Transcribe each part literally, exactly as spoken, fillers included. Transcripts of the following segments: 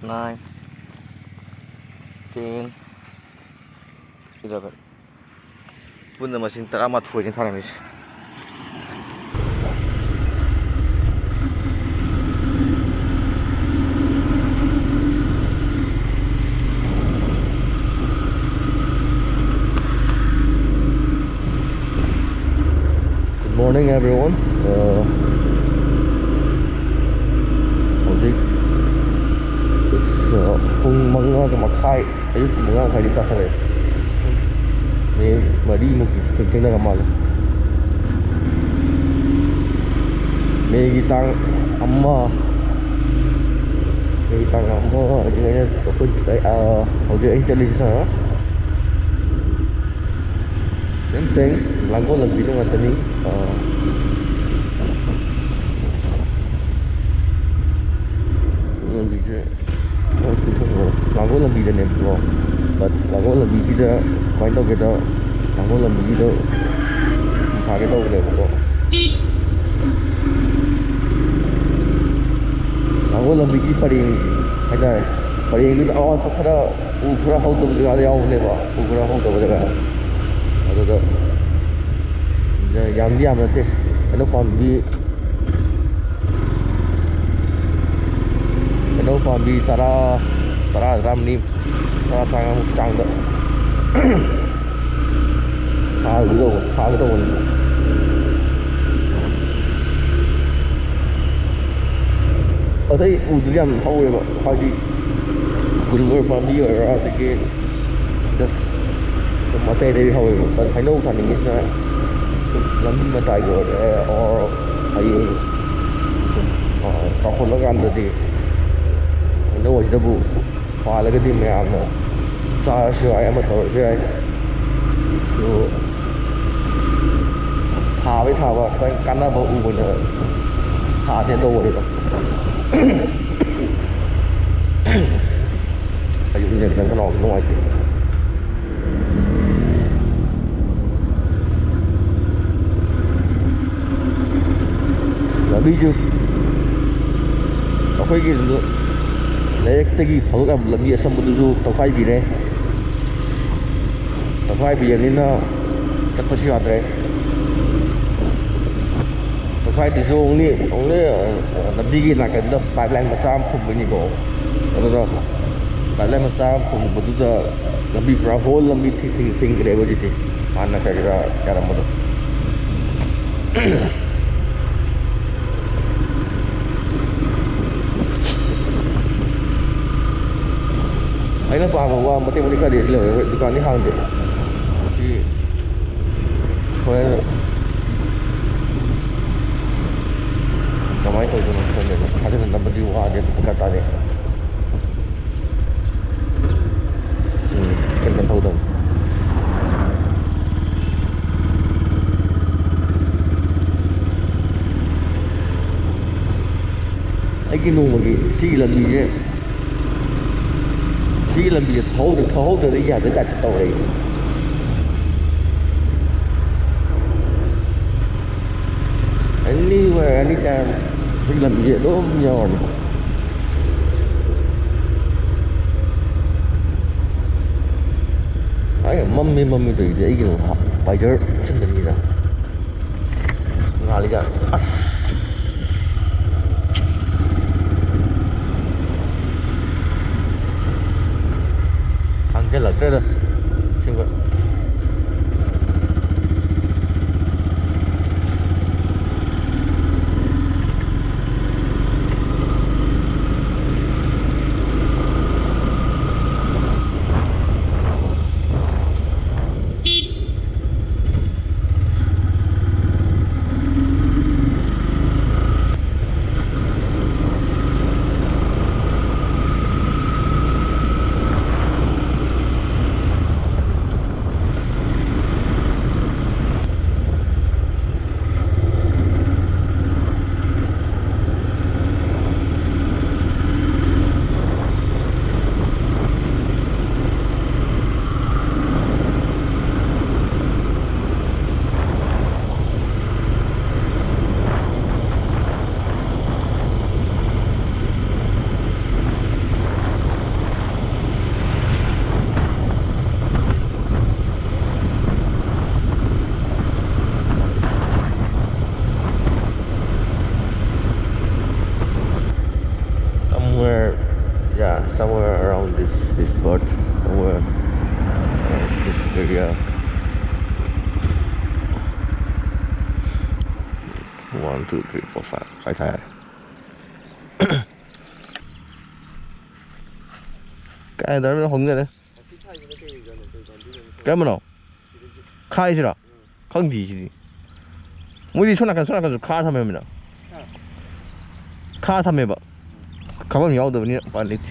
nine, ten, eleven. ꯄꯨꯟꯅ ꯃꯁꯤꯡ ꯇꯔꯥꯃꯥꯊꯣꯏꯅꯤ ꯊꯥꯔꯝꯃꯤꯁꯦ꯫ Good morning, everyone. Uh, ꯍꯧꯖꯤꯛ it's, uh, ꯄꯨꯡ ꯃꯉꯥꯒ ꯃꯈꯥꯏ, ꯑꯌꯨꯛꯀꯤ ꯃꯉꯥ ꯃꯈꯥꯏꯗꯤ ꯇꯥꯁꯜꯂꯛꯑꯦ꯫ ꯃꯤꯅꯤꯠ ꯃꯔꯤꯃꯨꯛꯇꯤ ꯊꯦꯡ-, ꯊꯦꯡꯅꯔ ꯃꯥꯜꯂꯦ꯫ ꯃꯦꯒꯤ ꯇꯥꯡ ꯑꯃ, ꯃꯦꯒꯤ ꯇꯥꯡ ꯑꯃ ꯍꯧꯖꯤꯛ ꯑꯩꯅ, ꯑꯩꯈꯣꯏ, ꯑ, ꯍꯧꯖꯤꯛ ꯑꯩꯅ ꯆꯠꯂꯤꯁꯤꯅ same thing, ꯂꯥꯡꯒꯣꯜ ꯂꯝꯕꯤꯗ ꯉꯥꯛꯇꯅꯤ꯫ ꯑ, ꯂꯝꯕꯤꯁꯦ, ꯂꯥꯡꯒꯣꯜ ꯂꯝꯕꯤꯗꯅꯦꯕꯀꯣ꯫ But ꯂꯥꯡꯒꯣꯜ ꯂꯝꯕꯤꯁꯤꯗ ꯀꯃꯥꯏꯅ ꯇꯧꯒꯦꯗ, ꯂꯥꯡꯒꯣꯜ ꯂꯝꯕꯤꯁꯤꯗ ꯐꯤ ꯁꯥꯒꯦ ꯇꯧꯕꯅꯦꯕꯀꯣ꯫ ꯂꯥꯡꯒꯣꯜ ꯂꯝꯕꯤꯒꯤ ꯄꯔꯦꯡ ꯍꯥꯏꯇꯥꯔꯦ, ꯄꯔꯦꯡꯗꯨꯗ ꯑꯋꯥꯠꯄ ꯈꯔ, ꯎ ꯈꯔ ꯍꯧꯗꯕ ꯖꯒꯥꯗ ꯌꯥꯎꯕꯅꯦꯕ, ꯎ ꯈꯔ ꯍꯧꯗꯕ ꯖꯒꯥ꯫ ꯑꯗꯨꯗ ꯌꯥꯝꯗꯤ ꯌꯥꯝꯕ ꯅꯠꯇꯦ, ꯍꯩꯅꯧ ꯄꯥꯝꯕꯤ, ꯍꯩꯅꯧ ꯄꯥꯝꯕꯤ ꯇꯔꯥ, ꯇꯔꯥ, ꯇꯔꯥꯃꯔꯤ, ꯇꯔꯥ, ꯇꯔꯥꯃꯉꯥꯃꯨꯛꯀꯤ ꯆꯥꯡꯗ ꯊꯥꯒꯦ ꯇꯧꯕ, ꯊꯥꯒꯦ ꯇꯧꯕꯅꯤ꯫ ꯑꯇꯩ ꯎꯗꯨꯗꯤ ꯌꯥꯝ ꯍꯧꯋꯦꯕ, ꯍꯥꯏꯗꯤ ꯒꯨꯜꯃꯣꯍꯔ ꯄꯥꯝꯕꯤ ꯑꯣꯏꯔꯣ, ꯑꯗꯒꯤ just ꯁꯨꯝ ꯑꯇꯩ ꯑꯇꯩ ꯍꯧꯋꯦꯕ꯫ But ꯍꯩꯅꯧ ꯊꯥꯅꯤꯡꯉꯤꯁꯤꯅ ꯁꯨꯝ ꯂꯝꯕꯤ ꯃꯇꯥꯏꯒꯤ ꯑꯣꯏꯔꯦ, or ꯍꯌꯦꯡ ꯁꯨꯝ, ꯑ, ꯆꯥꯎꯈꯠꯂꯀꯥꯟꯗꯗꯤ ꯍꯩꯅꯧ ꯑꯁꯤꯗꯕꯨ ꯄꯥꯜꯂꯒꯗꯤ ꯃꯌꯥꯝꯅ ꯆꯥꯔꯁꯨ ꯌꯥꯏ, ꯑꯃ ꯇꯧꯔꯁꯨ ꯌꯥꯏ꯫ ꯑꯗꯨ ꯊꯥꯕꯩ ꯊꯥꯕ, ꯈꯤꯇꯪ ꯀꯥꯟꯅꯕ ꯎ ꯑꯣꯏꯅ ꯊꯥꯁꯦ ꯇꯧꯕꯅꯤꯗ꯫ ꯑꯌꯨꯛꯅꯤꯅ ꯈꯤꯇꯪ ꯈꯅꯥꯎꯁꯨ ꯅꯨꯡꯉꯥꯏꯇꯦ꯫ ꯂꯝꯕꯤꯁꯨ ꯑꯩꯈꯣꯏꯒꯤ ꯂꯩꯔꯛꯇꯒꯤ ꯐꯥꯎꯔꯛꯅꯕ ꯂꯝꯕꯤ ꯑꯁꯝꯕꯗꯨꯁꯨ ꯇꯧꯈꯥꯏꯕꯤꯔꯦ꯫ ꯇꯧꯈꯥꯏꯕꯤꯔꯕꯅꯤꯅ ꯆꯠꯄꯁꯨ ꯌꯥꯗ꯭ꯔꯦ꯫ ꯇꯧꯈꯥꯏꯗꯨꯁꯨ only, only, ꯑ, ꯂꯝꯕꯤꯒꯤ ꯅꯥꯀꯟꯗ pipeline ꯃꯆꯥ ꯑꯃ ꯐꯨꯝꯕꯅꯤꯀꯣ꯫ ꯑꯗꯨꯗ pipeline ꯃꯆꯥ ꯑꯃ ꯐꯨꯝꯕꯗꯨꯗ ꯂꯝꯕꯤ ꯄꯨꯔꯥ whole ꯂꯝꯕꯤ ꯊꯤꯡ-, ꯊꯤꯡ-, ꯊꯤꯡꯈ꯭ꯔꯦꯕ ꯍꯧꯖꯤꯛꯇꯤ꯫ ꯍꯥꯟꯅ ꯈꯔ ꯈꯔ ꯌꯥꯔꯝꯕꯗꯣ꯫ ꯑꯩꯅ ꯄꯥꯝꯕ ꯋꯥ ꯃꯇꯦꯛ ꯃꯇꯦꯛ ꯈꯔꯗꯤ ꯂꯩꯍꯧꯋꯦ꯫ ꯍꯣꯏ, ꯗꯨꯀꯥꯟꯗꯤ ꯍꯥꯡꯗꯦ꯫ ꯁꯤ ꯍꯣꯔꯦꯟ ꯀꯃꯥꯏꯅ ꯇꯧꯗꯣꯏꯅꯣ ꯈꯪꯗꯦ꯫ ꯊꯥꯖꯤꯟꯅꯕꯗꯤ ꯋꯥꯗꯤ ꯑꯗꯨꯝ ꯗꯔꯀꯥꯔ ꯇꯥꯗꯦ꯫ ꯎꯝ, ꯀꯩꯝꯇ ꯇꯧꯗꯕꯅꯤ꯫ ꯑꯩꯒꯤ ꯅꯣꯡꯃꯒꯤ ꯁꯤꯒꯤ ꯂꯝꯕꯤꯁꯦ, ꯁꯤꯒꯤ ꯂꯝꯕꯤꯁꯦ ꯊꯧꯍꯧꯗ-, ꯊꯧꯍꯧꯗ꯭ꯔꯗꯤ ꯌꯥꯗꯕꯩ type ꯇꯧꯔꯦ ꯑꯩꯁꯦ꯫ Anywhere, anytime, ꯁꯤꯒꯤ ꯂꯝꯕꯤꯁꯦ ꯑꯗꯨꯝ ꯌꯥꯎꯔꯅꯤ꯫ ꯑꯩ ꯃꯝꯃꯤ ꯃꯝꯃꯤ ꯇꯧꯔꯤꯁꯦ ꯑꯩꯒꯤ visor ꯎꯞꯁꯟꯕꯅꯤꯅ꯫ ꯉꯥꯜꯂꯤꯖꯥꯠ꯫ ꯑꯁ꯫ ꯈꯪꯖꯤꯜꯂꯛꯇ꯭ꯔꯦꯗ꯫ ꯑꯁꯦꯡꯕ꯫ Somewhere, yeah, somewhere around this, this bird, somewhere, uh, this area. One, two, three, four, five. ꯀꯥꯏ ꯊꯥꯔꯦ? ꯀꯥꯏ ꯊꯥꯔꯦ? ꯍꯣꯡꯒꯅꯤ꯫ ꯀꯔꯝꯕꯅꯣ? ꯈꯥꯏꯁꯤꯔꯣ? ꯈꯪꯗꯦ ꯁꯤꯗꯤ꯫ ꯃꯣꯏꯗꯤ ꯁꯣꯝ ꯅꯥꯀꯟ, ꯁꯣꯝ ꯅꯥꯀꯟꯁꯨ ꯈꯥ ꯊꯝꯃꯦꯕ꯫ ꯈꯥ ꯊꯝꯃꯦꯕ꯫ ꯈꯥꯐꯝ ꯌꯥꯎꯗꯕꯅꯤꯅ ꯎꯄꯥꯏ ꯂꯩꯇꯦ꯫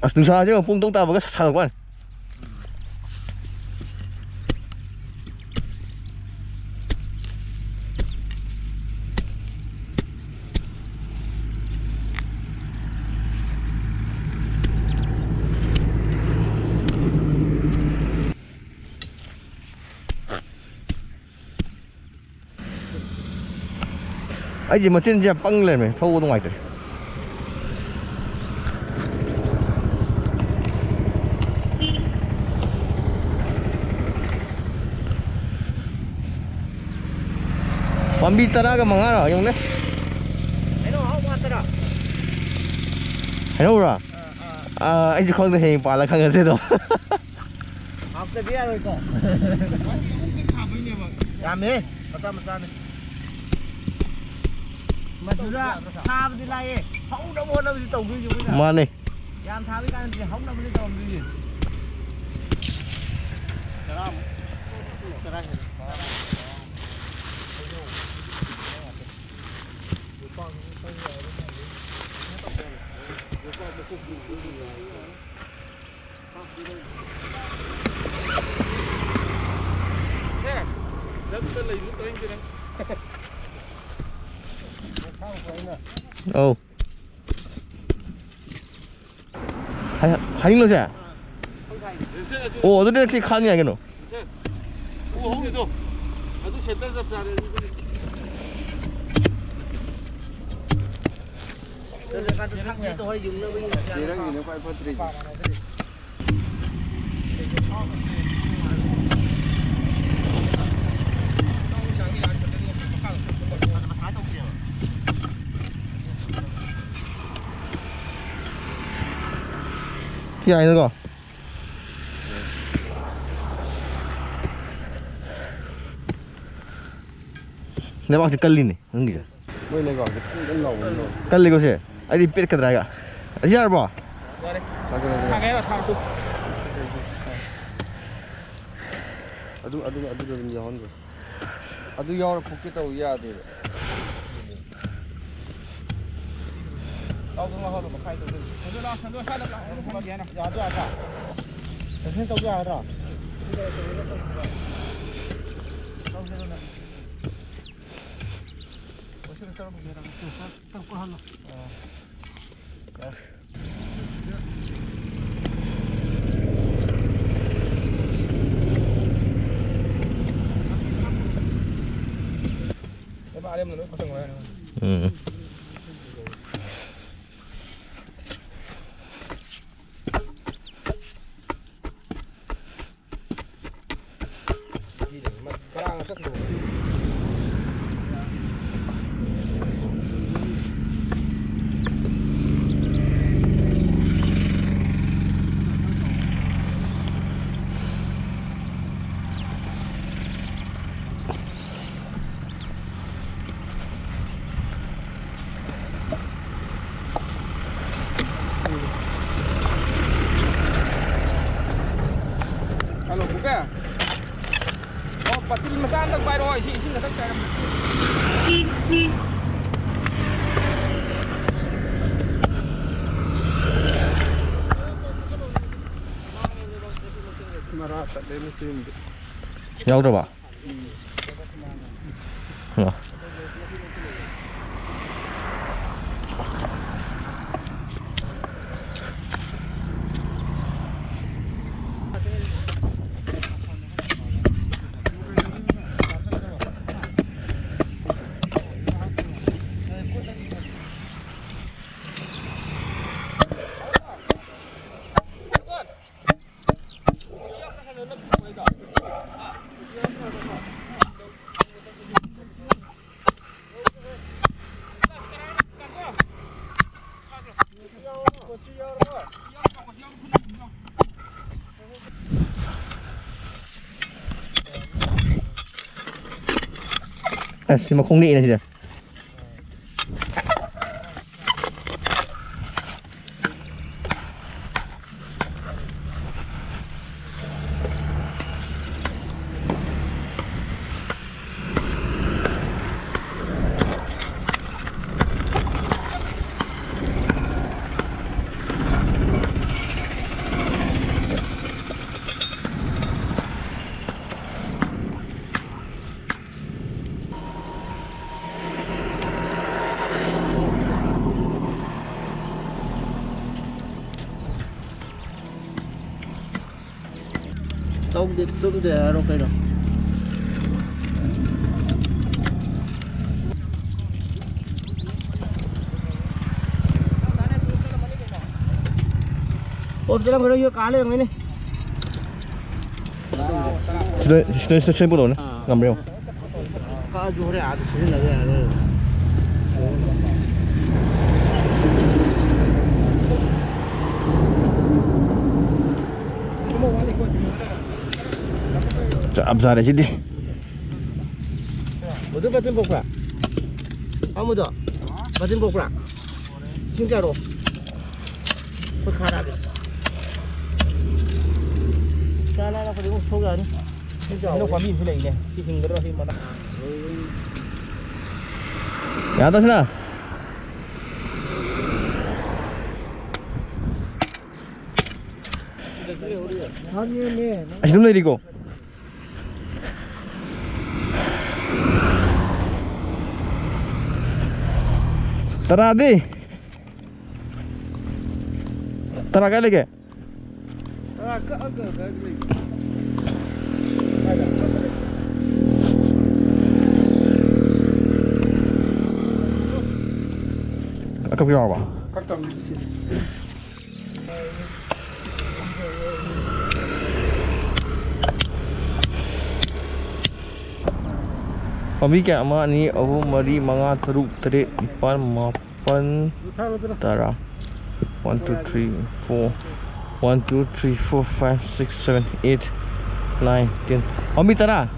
ꯑꯁ, ꯅꯨꯡꯁꯥꯁꯦ ꯌꯦꯡꯉꯣ, ꯄꯨꯡ ꯇꯔꯨꯛ ꯇꯥꯕꯒ ꯁꯥꯒꯠꯂꯛꯄ ꯋꯥꯅꯤ꯫ ꯑꯩꯁꯦ ꯃꯆꯤꯟꯁꯦ ꯌꯥꯝ ꯄꯪ ꯂꯩꯔꯝꯃꯦ, ꯊꯧꯕ ꯅꯨꯡꯉꯥꯏꯇ꯭ꯔꯦ꯫ ꯄꯥꯝꯕꯤ ꯇꯔꯥꯒ ꯃꯉꯥꯔꯣ ꯌꯦꯡꯉꯨꯅꯦ꯫ ꯍꯩꯅꯧ ꯑꯍꯥꯎꯕ ꯉꯥꯛꯇꯔꯥ? ꯍꯩꯅꯧꯔꯣ? ꯑꯥ, ꯑꯥ꯫ ꯑꯥ, ꯑꯩꯁꯨ ꯈꯪꯗꯦ, ꯍꯌꯦꯡ ꯄꯥꯜꯂ ꯈꯪꯉꯁꯦ ꯑꯗꯣ꯫ ꯍꯥꯞꯇꯗꯤ ꯌꯥꯔꯣꯏꯀꯣ꯫ ꯌꯥꯝꯃꯦ, ꯃꯆꯥ ꯃꯆꯥꯅꯦ꯫ ꯃꯗꯨꯗ ꯊꯥꯕꯗꯤ ꯂꯥꯏꯌꯦ, ꯍꯧꯅꯕ ꯍꯣꯠꯅꯕꯁꯤ ꯇꯧꯗꯣꯏꯁꯦ ꯑꯩꯈꯣꯏꯅ꯫ ꯃꯥꯅꯦ꯫ ꯌꯥꯝ ꯊꯥꯕꯒꯤ ꯀꯥꯟꯅꯗꯦ, ꯍꯧꯅꯕꯅꯦ ꯇꯧꯔꯝꯗꯣꯏꯁꯦ꯫ ꯇꯔꯥꯃꯨꯛ, ꯇꯔꯥ ꯍꯦꯜꯂꯦ꯫ ꯑꯧ꯫ ꯍꯥꯏ-, ꯍꯥꯏꯅꯤꯡꯂꯣꯁꯦ? ꯑꯣ, ꯑꯗꯨꯗꯤ ꯅꯪ ꯁꯤ ꯈꯥꯡ ꯌꯥꯏ ꯀꯩꯅꯣ꯫ ꯎ ꯍꯧꯔꯤꯗꯣ꯫ ꯑꯗꯨ ꯁꯦꯟꯇꯔ ꯆꯞ ꯆꯥꯔꯦ ꯑꯗꯨꯗꯤ꯫ ꯆꯦꯔꯪꯒꯤꯅ ꯈ꯭ꯋꯥꯏ ꯐꯠꯇ꯭ꯔꯤꯁꯦ꯫ ꯌꯥꯏꯅꯀꯣ꯫ ꯂꯩꯕꯥꯛꯁꯦ ꯀꯜꯂꯤꯅꯦ ꯅꯪꯒꯤꯁꯦ꯫ ꯃꯣꯏ ꯂꯩꯕꯥꯛꯁꯦ ꯀꯟ ꯀꯟ ꯂꯥꯎꯕꯅꯤꯅ꯫ ꯀꯜꯂꯤꯀꯣ ꯁꯦ꯫ ꯑꯩꯗꯤ ꯄꯦꯠꯀꯗ꯭ꯔꯥ ꯍꯥꯏꯒ꯫ ꯑꯁꯤ ꯌꯥꯔꯕꯣ? ꯌꯥꯔꯦ꯫ ꯊꯥꯡꯒꯠꯂꯣ, ꯊꯥꯡꯒꯠꯂꯣ꯫ ꯊꯥꯡꯒꯠꯂꯣ, ꯊꯥꯡꯒꯠꯂꯣ꯫ ꯑꯗꯨ, ꯑꯗꯨ, ꯑꯗꯨꯗ ꯑꯗꯨꯝ ꯌꯥꯎꯍꯟꯈ꯭ꯔꯣ꯫ ꯑꯗꯨ ꯌꯥꯎꯔ ꯐꯨꯛꯀꯦ ꯇꯧ ꯌꯥꯗꯦꯕ꯫ ꯇꯥꯎꯗꯣ ꯉꯥꯏꯍꯥꯛ ꯃꯈꯥꯏ ꯇꯧꯗꯣꯏꯅꯤ꯫ ꯁꯟꯗꯣꯏ ꯂꯥꯛꯑꯣ, ꯁꯟꯗꯣꯏ ꯁ꯭ꯋꯥꯏꯗ ꯂꯥꯛꯑꯣ꯫ ꯌꯥꯗ꯭ꯔꯣ, ꯌꯥꯗ꯭ꯔꯣ? ꯀꯩꯁꯨ ꯇꯧꯕ ꯌꯥꯒꯗ꯭ꯔꯣ? ꯇꯧꯁꯤꯔꯣ ꯅꯪ? ꯇꯧꯁꯤꯔꯣ, ꯇꯧꯔꯣ, ꯇꯧꯔꯣ, ꯇꯧꯔꯣ, ꯇꯧꯔꯣ, ꯀꯣꯠꯍꯜꯂꯣ꯫ ꯑꯥ꯫ ꯌꯥꯔꯦ꯫ ꯂꯩꯕꯥꯛ ꯑꯔꯦꯝꯕꯗ ꯂꯣꯏ ꯈꯣꯠꯆꯟꯈ꯭ꯔꯣ ꯍꯥꯏꯔꯣ꯫ ꯎꯝ꯫ ꯍꯜꯂꯣ, ꯄꯨꯄꯦ꯫ ꯑꯣ, ꯕꯥꯇꯤꯟ ꯃꯆꯥ ꯑꯝꯇꯪ ꯄꯥꯏꯔꯛꯑꯣ, ꯏꯁꯤꯡ, ꯏꯁꯤꯡ ꯈꯛꯇꯪ ꯆꯥꯏꯔꯝꯒꯦ꯫ ꯃꯔꯥ ꯇꯠꯂꯦ ꯃꯆꯤꯟꯗꯤ꯫ ꯌꯥꯎꯗ꯭ꯔꯕ? ꯎꯝ꯫ ꯍꯩꯃꯥ꯫ ꯑꯁ, ꯁꯤ ꯃꯈꯣꯡ ꯅꯦꯛꯏꯅꯦ ꯁꯤꯗ꯫ ꯇꯧꯗꯦ, ꯇꯨꯝꯗꯦ ꯍꯥꯏꯔꯣ ꯀꯩꯅꯣ? ꯑꯣ, ꯆꯠꯂꯝꯈꯤꯔꯣꯏ, ꯌꯣ, ꯀꯥ ꯂꯩꯔꯝꯒꯅꯤ꯫ ꯁꯤꯗ, ꯁꯤꯗ, ꯁꯤꯗ ꯁꯦꯝ ꯄꯨꯔꯛꯑꯣꯅꯦ꯫ ꯑꯥ꯫ ꯉꯝꯕ꯭ꯔꯥ ꯌꯦꯡꯉꯣ꯫ ꯀꯛꯑꯁꯨ ꯍꯣꯔꯦꯟ ꯑꯥꯗ ꯁꯤꯖꯤꯟꯅꯕ ꯌꯥꯔꯣꯏ꯫ ꯆꯞ ꯆꯥꯔꯦ ꯁꯤꯗꯤ꯫ ꯑꯗꯨ ꯕꯥꯇꯤꯟ ꯄꯣꯛꯄ꯭ꯔꯥ? ꯑꯃꯨꯗꯣ? ꯕꯥꯇꯤꯟ ꯄꯣꯛꯄ꯭ꯔꯥ? ꯏꯁꯤꯡ ꯆꯥꯔꯣ꯫ ꯑꯩꯈꯣꯏ ꯈꯥꯔꯛꯑꯒꯦ꯫ ꯆꯥ ꯅꯥꯅ ꯑꯩꯈꯣꯏꯗꯤ ꯑꯃꯨꯛ ꯊꯣꯛ ꯌꯥꯅꯤ꯫ ꯏꯁꯤꯡ ꯆꯥꯔꯣ꯫ ꯍꯩꯅꯧ ꯄꯥꯝꯕꯤ ꯑꯃꯁꯨ ꯂꯩꯅꯦ꯫ ꯁꯤ ꯍꯤꯡꯒꯗ꯭ꯔꯣ ꯁꯤ ꯃꯅꯥ? ꯌꯥꯗ꯭ꯔꯁꯤꯅ? ꯑꯁꯤ ꯑꯗꯨꯝ ꯂꯩꯔꯤꯀꯣ? ꯇꯔꯥꯗꯤ? ꯇꯔꯥ ꯀꯥꯏ ꯂꯩꯒꯦ? ꯇꯔꯥ ꯀꯛꯑꯒ ꯀꯥꯏ ꯂꯩꯒꯦ? ꯑꯀꯛꯄ ꯌꯥꯎꯔꯕ? ꯀꯛꯇꯕꯅꯤ꯫ ꯄꯥꯝꯕꯤ ꯀꯌꯥ? ꯑꯃ, ꯑꯅꯤ, ꯑꯍꯨꯝ, ꯃꯔꯤ, ꯃꯉꯥ, ꯇꯔꯨꯛ, ꯇꯔꯦꯠ, ꯅꯤꯄꯥꯜ, ꯃꯥꯄꯜ, ꯇꯔꯥ꯫ One, two, three, four. One, two, three, four, five, six, seven, eight, nine, ten. ꯄꯥꯝꯕꯤ ꯇꯔꯥ꯫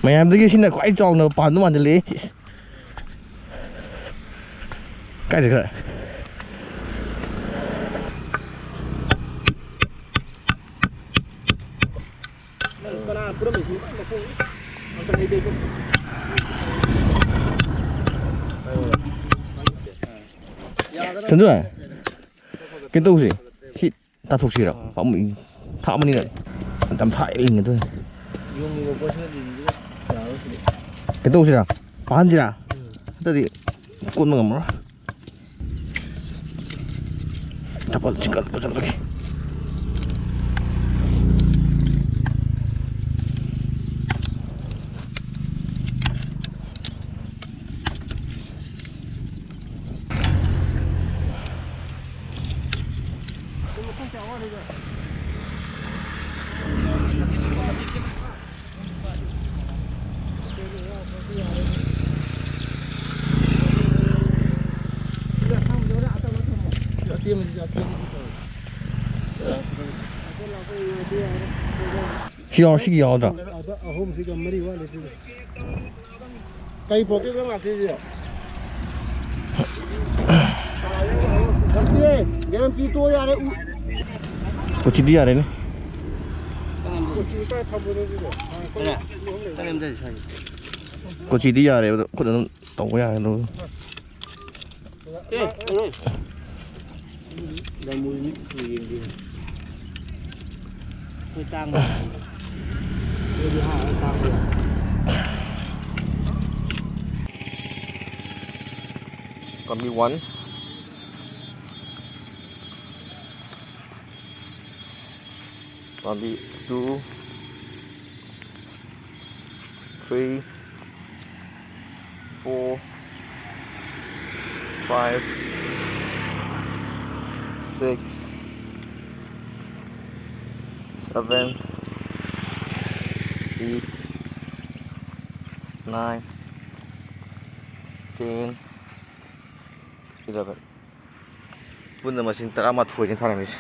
ꯃꯌꯥꯝꯗꯒꯤ ꯁꯤꯅ ꯈ꯭ꯋꯥꯏ ꯆꯥꯎꯅ ꯄꯥꯟꯕ ꯃꯥꯟꯁꯤꯜꯂꯛꯑꯦ꯫ ꯀꯥꯏ ꯆꯠꯈ꯭ꯔꯦ? ꯁꯟꯖꯣꯏ, ꯀꯩꯅꯣ ꯇꯧꯁꯤ꯫ ꯁꯤ ꯇꯥꯊꯣꯛꯁꯤꯔꯣ? ꯄꯥꯝꯃꯨꯏ꯫ ꯊꯥꯛꯑꯕꯅꯤꯅ ꯌꯥꯝ ꯊꯥꯛꯑꯦ, ꯏꯪꯉꯦ ꯑꯗꯨꯅ꯫ ꯌꯣꯡꯉꯤꯕ ꯄꯣꯠꯁꯤꯅ ꯂꯤꯟꯁꯤꯗ ꯌꯥꯔꯣꯏ ꯁꯤꯗꯤ꯫ ꯀꯩꯅꯣ ꯇꯧꯁꯤꯔꯥ? ꯐꯥꯍꯟꯁꯤꯔꯥ? ꯅꯠꯇ꯭ꯔꯗꯤ ꯀꯣꯟꯕ ꯉꯝꯃꯔꯣꯏ꯫ ꯊꯕꯛ ꯆꯤꯡꯈꯠꯄ ꯆꯠꯂꯒꯦ꯫ ꯁꯤ ꯌꯥꯎ-, ꯁꯤꯒꯤ ꯌꯥꯎꯗ꯭ꯔꯥ? ꯑꯗ ꯑꯍꯨꯝꯁꯤꯒ ꯃꯔꯤ ꯋꯥꯠꯂꯤ ꯁꯤꯒ꯫ ꯀꯩ ꯄꯣꯀꯦꯠꯅꯣ ꯂꯥꯛꯇꯣꯏꯁꯦ? ꯅꯠꯇꯦ, ꯒꯦꯔꯦꯟꯇꯤ ꯇꯣ ꯌꯥꯔꯦ, ꯎ-, ꯀꯣꯆꯤꯗꯤ ꯌꯥꯔꯦꯅꯦ꯫ ꯀꯣꯆꯤ ꯀꯥꯏ ꯊꯝꯕꯅꯣ ꯁꯤꯕꯣ? ꯀꯣꯆꯤꯗꯤ ꯌꯥꯔꯦꯕ, ꯑꯗꯣ ꯈꯨꯠ ꯑꯗꯨꯝ ꯇꯧꯕ ꯌꯥꯔꯦ ꯑꯗꯨꯝ꯫ ꯑꯦ, ꯑꯦ, ꯑꯦ꯫ ꯂꯝꯃꯣꯏ ꯃꯤꯠ ꯌꯦꯡꯒꯦ꯫ ꯑꯩꯈꯣꯏ ꯇꯥꯡꯕ꯫ ꯑꯩꯈꯣꯏꯗꯤ ꯍꯥ, ꯇꯥꯡꯕ ꯌꯥꯏ꯫ ꯄꯥꯝꯕꯤ ꯋꯥꯟ꯫ ꯄꯥꯝꯕꯤ two. Three, four, five, six, seven, eight, nine, ten, eleven꯫ ꯄꯨꯟꯅ ꯃꯁꯤꯡ ꯇꯔꯥꯃꯥꯊꯣꯏꯅꯤ ꯊꯥꯔꯝꯃꯤꯁꯦ꯫